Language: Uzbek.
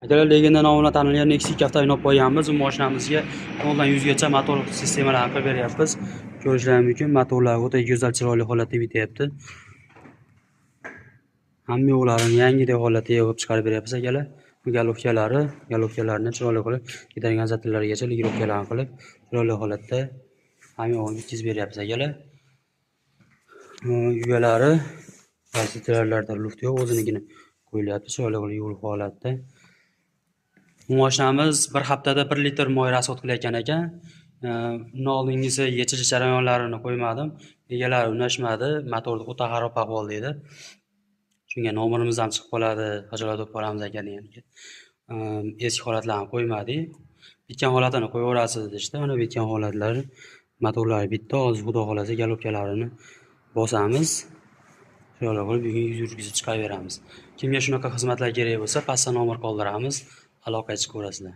Akalar, Legenda nomi bilan tanilgan Nexia 2 avtomobilni olib qo'yganmiz. Bu mashinamizga 0 dan 100 gacha motor sistemalarini qilib beryapmiz. Ko'rishlaring mumkin, motorlar o'ta go'zal, chiroyli holatda bityapti. Hamma yo'llarini yangidek holatda yig'ib chiqarib beryapmiz, akalar. Bu golovkalari, golovkalarini chiroyli qilib, gidrogeneratorlargacha ligirovkalarni qilib, chiroyli holatda hamma yo'g'ini bitkazib beryapmiz, akalar. Uyalari radiatorlarda luft yo'q, o'zinikini qo'yilyapti, chiroyli qilib yo'l holatda. Bu mashinamiz bir haftada 1 litr moy rasxod qilayotgan ekan. Undan oldingisi yechilish jarayonlarini qo'ymadim. Egalari unashmadi, motor o'ta xarob ahvolda edi. Shunga nomerimiz ham chiqib qoladi, xijolat bo'lib qolamiz aka degan. Eski holatlarni qo'ymadik. Bitgan holatini qo'yaverasiz deyishdi. Mana bitgan holatlari, motorlari bitdi. Hozir xudo xolasa golovkalarini bosamiz. Chiroyli qilib bugun yurgizib chiqaveramiz. Kimga shunaqa xizmatlar kerak bo'lsa, pastda nomer qoldiramiz. Aloqaga chiqaverasizlar.